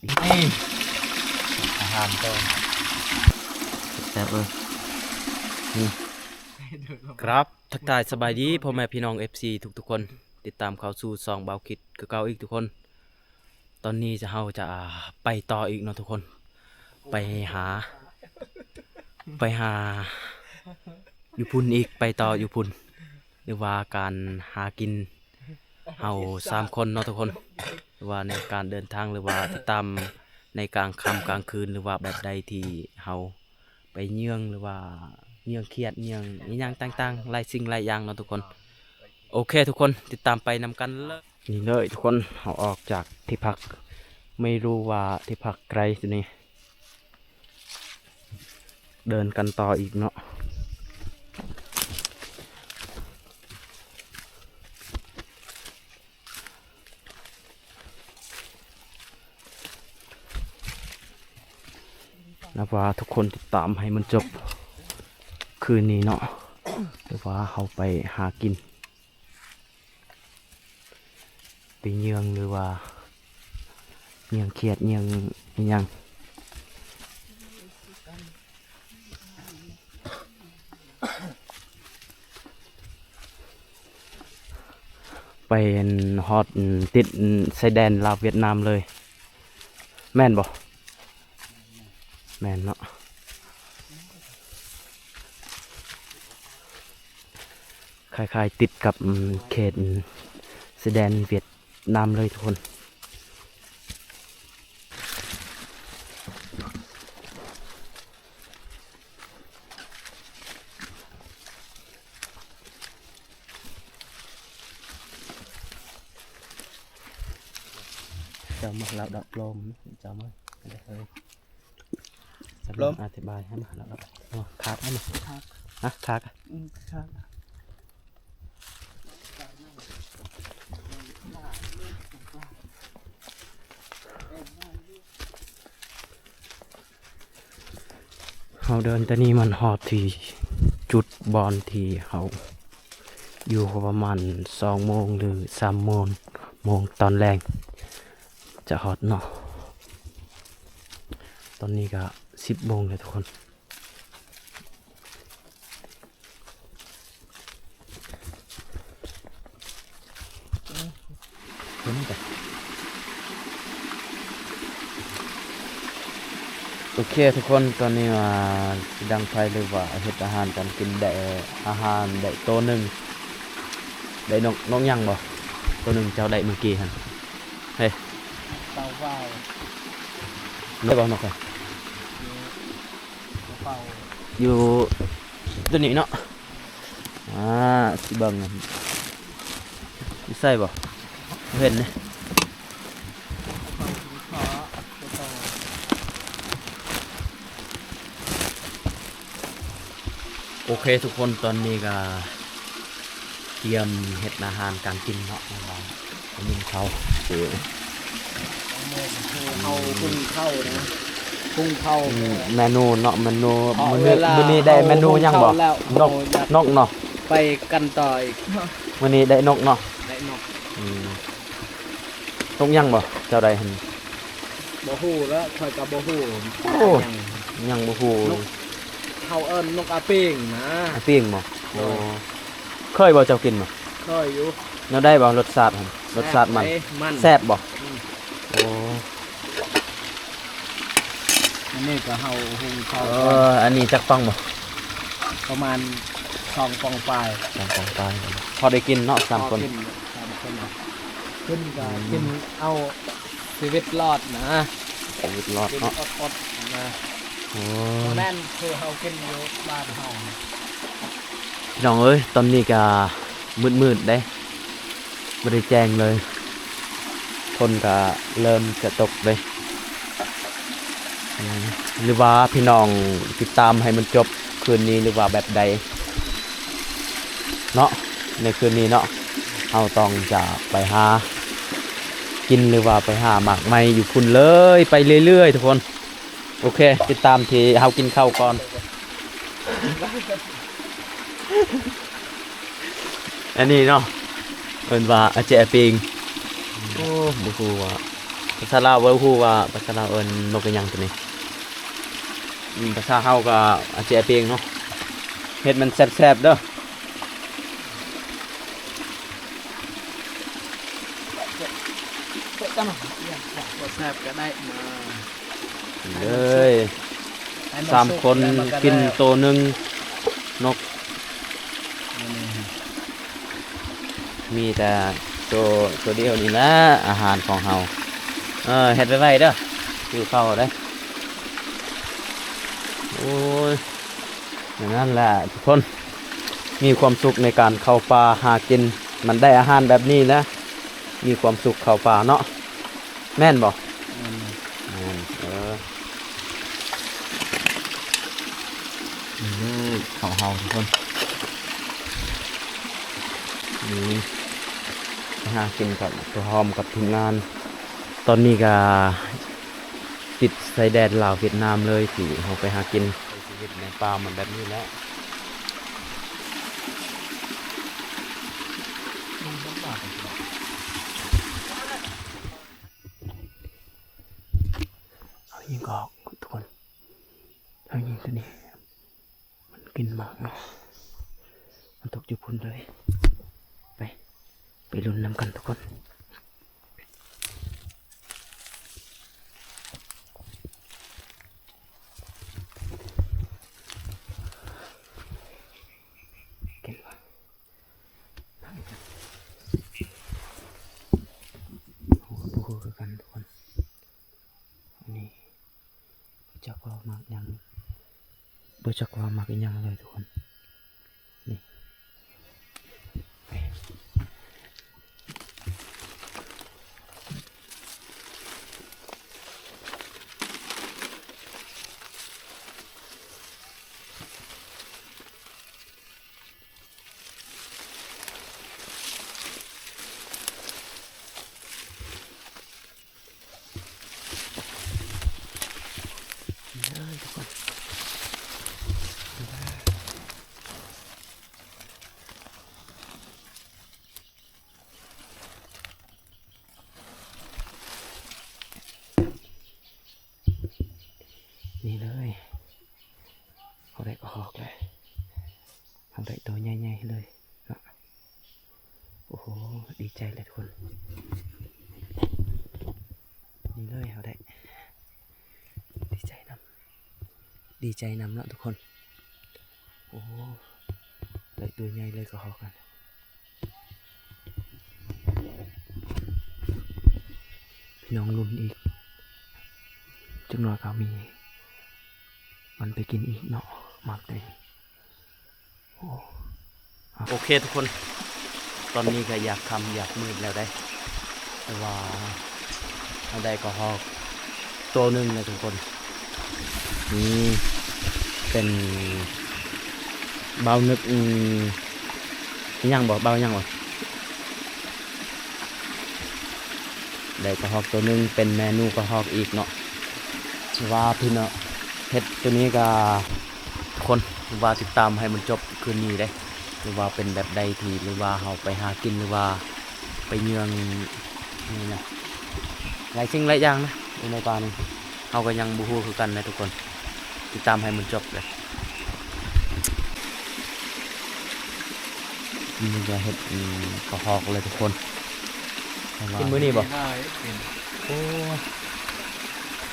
ນີ້ ອາຫານໂຕ ແຊບເອີຍ ນີ້ ຄັບ ທັກທາຍສະບາຍດີພໍ່ແມ່ພີ່ນ້ອງ ເອັຟຊີ ທຸກໆຄົນ ຕິດຕາມເຂົ້າສູ່ຊ່ອງບ່າວຄິດຄືເກົ່າອີກທຸກຄົນ. ຕອນນີ້ຈະ ເຮົາຈະໄປຕໍ່ອີກເນາະທຸກຄົນ ໄປຫາ ໄປຫາຢູ່ພຸ້ນອີກ ໄປຕໍ່ຢູ່ພຸ້ນ ຫຼືວ່າການຫາກິນ ເຮົາສາມຄົນເນາະທຸກຄົນ ຫຼືວ່າໃນການເດີນທາງ ຫຼືວ່າຕິດຕາມໃນກາງຄ່ຳກາງຄືນ ຫຼືວ່າແບບໃດທີ່ເຮົາໄປເຍືອງ ຫຼືວ່າເຍືອງຂຽດ ເຍືອງອີ່ຫຍັງຕ່າງໆ ຫຼາຍສິ່ງຫຼາຍຢ່າງເນາະທຸກຄົນ. ໂອເຄທຸກຄົນ ຕິດຕາມໄປນຳກັນເລີຍ. ນີ້ເລີຍທຸກຄົນ ເຮົາອອກຈາກທີ່ພັກ ໄມ່ຮູ້ວ່າທີ່ພັກໄກຈຸດນີ້ ເດີນກັນຕໍ່ອີກເນາະ. ນັບວ່າທຸກຄົນຕິດຕາມໃຫ້ມັນຈົບຄືນນີ້ເນາະ ແຕ່ວ່າເຮົາໄປຫາກິນ ໄປເຍືອງ ຫຼືວ່າເຍືອງຂຽດ ເຍືອງອີ່ຫຍັງ ໄປອັນຮອດອັນຕິດອັນຊາຍແດນລາວຫວຽດນາມເລີຍ ແມ່ນບໍ່? ແມ່ນເນາະ ຄ້າຍໆຕິດກັບ ເຂດຊາຍແດນຫວຽດນາມເລີຍທຸກຄົນ. ເຈົ້າມາລາວດອກໂລມ ເຈົ້າມາ ອະທິບາຍໃຫ້ມາລາວດອກ ໂອ້ ຄັກອັນນີ້ ຄັກ ຮະ ຄັກ ອືມ ຄັກ. ເຮົາເດີນແຕ່ນີ້ມັນຮອດທີ່ຈຸດບ່ອນທີ່ເຮົາຢູ່ ປະມານສອງໂມງ ຫຼື ສາມໂມງ ໂມງຕອນແລງຈະຮອດເນາະ. ຕອນນີ້ກະສິບໂມງແລ້ວທຸກຄົນ. ໂອເຄທຸກຄົນ ຕອນນີ້ວ່າຊິດັງໄຟ ຫຼືວ່າເຮັດອາຫານການກິນ ໄດ້ອາຫານໄດ້ໂຕໜຶ່ງ ໄດ້ນົກ ນົກຫຍັງບໍ່? ໂຕໜຶ່ງເຈົ້າໄດ້ມື້ກີ້ຫັ້ນ ເຮີ້ຍ ເຕົາເຂົ້າ ໄດ້ບໍ່ນົກ? ຢູ່ໂຕນີ້ເນາະ ອ່າ ຊິເບິ່ງ ຢູ່ໃສບໍ່? ບໍ່ເຫັນເດ້. ໂອເຄທຸກຄົນ ຕອນນີ້ກະຕຽມເຮັດອາຫານການກິນເນາະ ເພາະວ່າໄດ້ຍິນເຂົາ ເອີ ເຮົາຫຸ່ງເຂົ້ານະ ຫຸ່ງເຂົ້າ ອືມ ເມນູເນາະ ເມນູ ມື້ນີ້ ເວລາ ມື້ນີ້ໄດ້ເມນູຫຍັງບໍ່? ເຮົາຫຸ່ງເຂົ້າແລ້ວ ນົກ ນົກເນາະ ໄປກັນຕໍ່ອີກ ມື້ນີ້ໄດ້ນົກເນາະ ໄດ້ນົກ ອືມ ນົກຫຍັງບໍ່? ເຈົ້າໄດ້ຫັ້ນ ບໍ່ຮູ້ແລ້ວ ຂ້ອຍກໍບໍ່ຮູ້ ໂອ້ ຫຍັງ ຍັງບໍ່ຮູ້ ນົກ ເຮົາເອີ້ນນົກອາປີງນະ ອາປີງບໍ່? ໂດຍ ໂອ້ ເຄີຍບໍ່ເຈົ້າກິນບໍ່? ເຄີຍຢູ່ ແນວໃດບໍ່ ລົດຊາດຫັ້ນ? ລົດຊາດມັນ ແຊບເດ້ ມັນ ແຊບບໍ່? ອືມ ໂອ້ ອັນນີ້ກໍເຮົາຫຸ່ງເຂົ້າ ເອີ ອັນນີ້ຈັກປ່ອງບໍ່? ປະມານສອງປ່ອງປາຍ ສອງປ່ອງປາຍ ພໍໄດ້ກິນເນາະ ສາມຄົນ ພໍກິນ ສາມຄົນ ກິນກໍ ອືມ ກິນເອົາຊີວິດລອດນະ ຊີວິດລອດເນາະ ກິນອົດໆນະ ໂອ້ ບໍ່ແມ່ນຄືເຮົາກິນຢູ່ບ້ານເຮົາ. ພີ່ນ້ອງເອີຍ ຕອນນີ້ກະມືດໆເດ້ ບໍ່ໄດ້ແຈ້ງເລີຍ ຝົນກະເລີ່ມຈະຕົກເດ້ ອືມ ຫຼືວ່າພີ່ນ້ອງຕິດຕາມໃຫ້ມັນຈົບຄືນນີ້ ຫຼືວ່າແບບໃດເນາະ ໃນຄືນນີ້ເນາະ ເຮົາຕ້ອງຈະໄປຫາກິນ ຫຼືວ່າໄປຫາໝາກໄມ້ຢູ່ພຸ້ນເລີຍ ໄປເລື້ອຍໆທຸກຄົນ. ໂອເຄ ຕິດຕາມທີ່ເຮົາກິນເຂົ້າກ່ອນ ອັນນີ້ເນາະ ເອີ້ນວ່າອາແຈປິງ ໂອ້ ບໍ່ຮູ້ວ່າ ພາສາລາວບໍ່ຮູ້ວ່າພາສາລາວເອີ້ນນົກອີ່ຫຍັງໂຕນີ້. ອືມ ພາສາເຮົາກໍອາດຈະແອບເປັນເນາະ. ເຮັດມັນແຊບໆເດີ. ແຊບກໍໄດ້ມາ ເລີຍ ໃຫ້ມັນສຸກ ສາມຄົນ ແລ້ວມັນກໍ ກິນ ໄດ້ ໂຕໜຶ່ງນົກ. ມື້ນີ້ ມີແຕ່ໂຕ ໂຕດຽວນີ້ແຫຼະອາຫານຂອງເຮົາ. ເອີ ເຮັດໄວໆເດີ ຫິວເຂົ້າເດ້. ໂອ້ຍ ແນວນັ້ນແຫຼະທຸກຄົນ ມີຄວາມສຸກໃນການເຂົ້າປ່າຫາກິນ ມັນໄດ້ອາຫານແບບນີ້ນະ ມີຄວາມສຸກເຂົ້າປ່າເນາະ. ແມ່ນບໍ່? ແມ່ນ ແມ່ນ ເອີ ນີ້ເດີເຂົ້າເຮົາທຸກຄົນ. ນີ້ ໄປຫາກິນກັບ ພ້ອມກັບທີມງານ. ຕອນນີ້ກະຕິດຊາຍແດນລາວຫວຽດນາມເລີຍ ທີ່ເຮົາໄປຫາກິນ. ໃຊ້ຊີວິດໃນປ່າມັນແບບນີ້ແຫຼະ. ເຮົາຍິງກໍອອກທຸກຄົນ ເຮົາຍິງຕົວນີ້ ມັນກິນໝາກເນາະ ມັນຕົກຢູ່ພຸ້ນເລີຍ. ໄປ ໄປລຸ້ນນຳກັນທຸກຄົນ. ກິນບໍ່? ບໍ່ຮູ້ຄືກັນທຸກຄົນ. ອັນນີ້ ບໍ່ຈັກວ່າໝາກຫຍັງ ບໍ່ຈັກວ່າໝາກອີ່ຫຍັງເລີຍທຸກຄົນ. ນີ້ ໄປ ນີ້ເລີຍ ເຮົາໄດ້ກະຮອກແລ້ວ ເຮົາໄດ້ໂຕໃຫຍ່ໆເລີຍເນາະ. ໂອ້ໂຫ ດີໃຈເລີຍທຸກຄົນ. ນີ້ເລີຍ ເຮົາໄດ້ ດີໃຈນຳ ດີໃຈນຳເນາະທຸກຄົນ. ໂອ້ ໄດ້ໂຕໃຫຍ່ເລີຍກະຮອກຫັ້ນ. ພີ່ນ້ອງລຸ້ນອີກ ຈັກໜ້ອຍກໍມີມັນໄປກິນອີກເນາະ ໝາກແຕງ. ໂອ້ ໂອເຄທຸກຄົນ ຕອນນີ້ກໍຢາກຄ່ຳຢາກມືດແລ້ວເດ້ ແຕ່ວ່າເຮົາໄດ້ກະຮອກໂຕໜຶ່ງແລ້ວທຸກຄົນ. ນີ້ເປັນບ່າວນຶກ ອືມ ອີ່ຫຍັງບໍ່ ບ່າວຫຍັງບໍ່? ໄດ້ກະຮອກໂຕໜຶ່ງ ເປັນເມນູກະຮອກອີກເນາະ. ວ່າພີ່ນ້ອງເຮັດໂຕນີ້ກະ ທຸກຄົນ ວ່າຕິດຕາມໃຫ້ມັນຈົບຄືນນີ້ເດ້ ຫຼືວ່າເປັນແບບໃດ ທີ່ ຫຼືວ່າເຮົາໄປຫາກິນ ຫຼືວ່າໄປເຍືອງ ນີ້ນະ ຫຼາຍສິ່ງຫຼາຍຢ່າງນະ ຢູ່ໃນປ່ານີ້ ເຮົາກໍຍັງບໍ່ຮູ້ຄືກັນນະທຸກຄົນ. ຕິດຕາມໃຫ້ມັນຈົບເລີຍ. ນີ້ກໍເຮັດ ອືມ ກະຮອກເລີຍທຸກຄົນ. ກິນມື້ນີ້ບໍ່? ໂອ້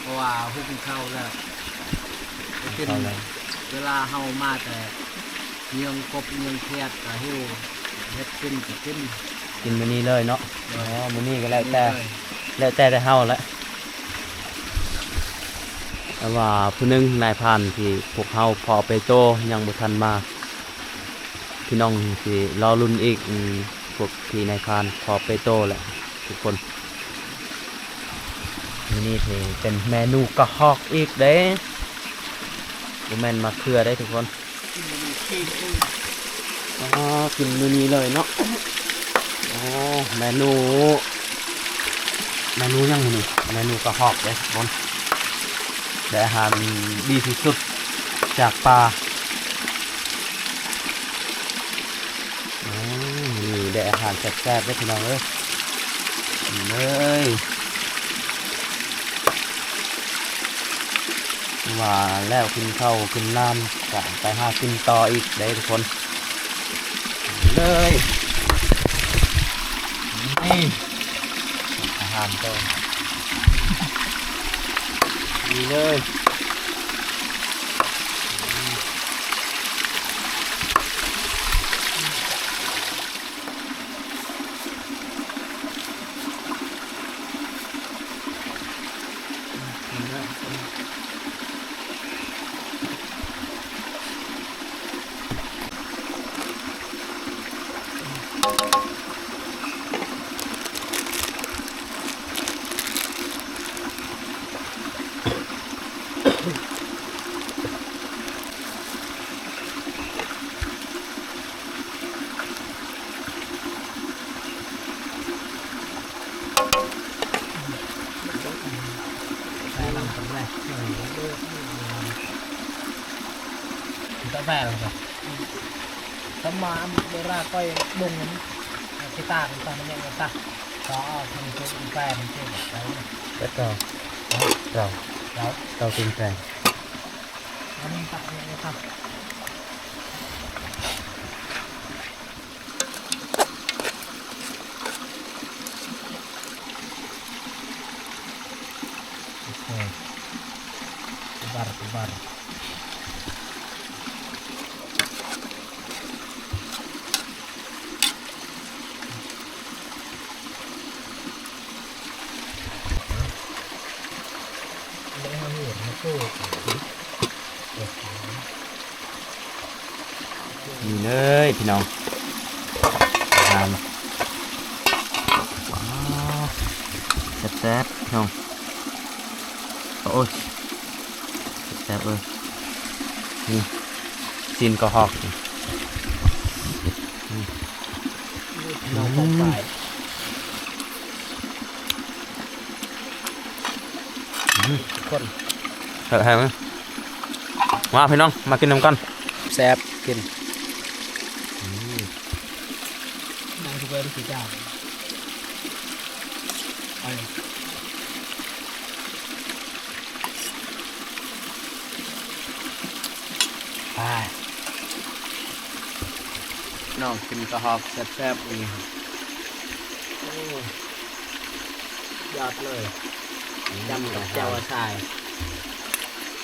ເພາະວ່າຫຸ້ມເຂົ້າແລ້ວ ຫຸ້ມເຂົ້າແລ້ວ ເວລາເຮົາມາແຕ່ເຍືອງກົບເຍືອງຂຽດກໍຫິວ ເຮັດກິນກໍກິນ ກິນມື້ນີ້ເລີຍເນາະ. ໂດຍ ອໍ ມື້ນີ້ກໍແລ້ວແຕ່ ແລ້ວແຕ່ແຕ່ເຮົາແຫຼະ. ແຕ່ວ່າຜູ້ໜຶ່ງນາຍພານທີ່ພວກເຮົາພໍເປໂຕຍັງບໍ່ທັນມາ ພີ່ນ້ອງຊິລໍລຸ້ນອີກ ອືມ ພວກທີ່ນາຍພານພໍເປໂຕແຫຼະທຸກຄົນ. ມື້ນີ້ຊິເປັນເມນູກະຮອກອີກເດ້ ບໍ່ແມ່ນມາເຄືອເດ້ທຸກຄົນ. ອໍ ກິນມື້ນີ້ເລີຍເນາະ. ໂອ້ ເມນູ ເມນູຫຍັງມື້ນີ້? ເມນູກະຮອກເດ້ທຸກຄົນ ໄດ້ອາຫານດີທີ່ສຸດຈາກປ່າ. ອືມ ນີ້ໄດ້ອາຫານແຊບໆເດ້ພີ່ນ້ອງເອີຍ. ນີ້ເລີຍ ອ່າ ແລ້ວກິນເຂົ້າກິນນ້ຳ ກະໄປຫາກິນຕໍ່ອີກເດ້ທຸກຄົນ ເລີຍ ນີ້ ອາຫານຕໍ່ ນີ້ເລີຍ. ນີ້ເລີຍພີ່ນ້ອງ ອາຫານ ວ້າວ ແຊບໆ ພີ່ນ້ອງ ໂອ້ຍ ແຊບເອີຍ ນີ້ ຊີ້ນກະຮອກ ນີ້ ອືມ ນ້ອງຂອງປາຍ ອືມ ທຸກຄົນ ແຊບແຮງເລີຍ ມາພີ່ນ້ອງ ມາກິນນຳກັນ ແຊບ ກິນ ອືມ ໄປ ນ້ອງກິນກະຮອກແຊບໆ ມື້ນີ້ ໂອ້ ຍອດເລີຍ ອືມ ຈ້ຳກັບແຈ່ວອາຊາຍ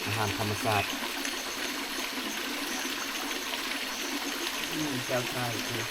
ອາຫານທຳມະຊາດ ອືມ ແຈ່ວຊາຍ ອືມ.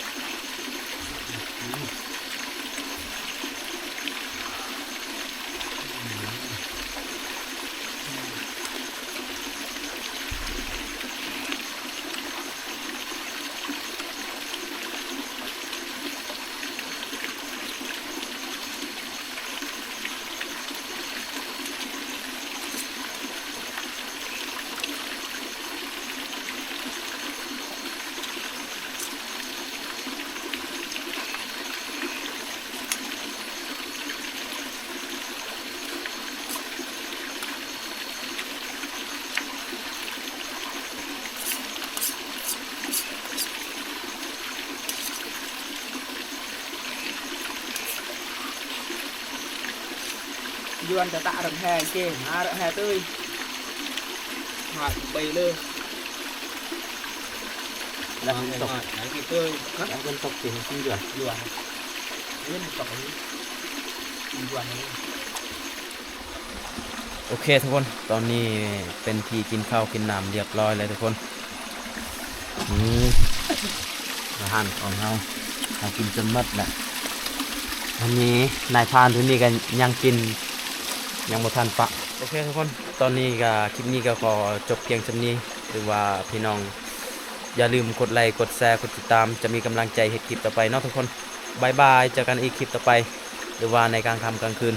ຍວນຕະຕະ ເລີ່ມແຫ່ເກມ ຫາເລີ່ມແຫ່ເຕີຍ ຫາໄປເລີຍ ແລ້ວຝົນຕົກ ແລ້ວຝົນຕົກ ເກມມັນຍວນ ຍວນ ເອີ ມັນຕົກ ຍວນ. ໂອເຄທຸກຄົນ ຕອນນີ້ເປັນທີ່ກິນເຂົ້າກິນນ້ຳລຽບຮ້ອຍແລ້ວທຸກຄົນ ນີ້ອາຫານຂອງເຮົາ ເຮົາກິນຈົນໝົດແລ້ວ ອັນນີ້ນາຍພານຜູ້ນີ້ກໍຍັງກິນ ຍັງບໍ່ທັນປະ. ໂອເຄທຸກຄົນ ຕອນນີ້ກໍ ຄລິບນີ້ກໍຂໍຈົບພຽງສ່ຳນີ້ ຫຼືວ່າພີ່ນ້ອງຢ່າລືມກົດໄລ ກົດແຊ ກົດຕິດຕາມ ຈະມີກຳລັງໃຈເຮັດຄລິບຕໍ່ໄປເນາະທຸກຄົນ. ບາຍບາຍ ເຈີກັນອີກຄລິບຕໍ່ໄປ ຫຼືວ່າໃນກາງຄ່ຳກາງຄືນ.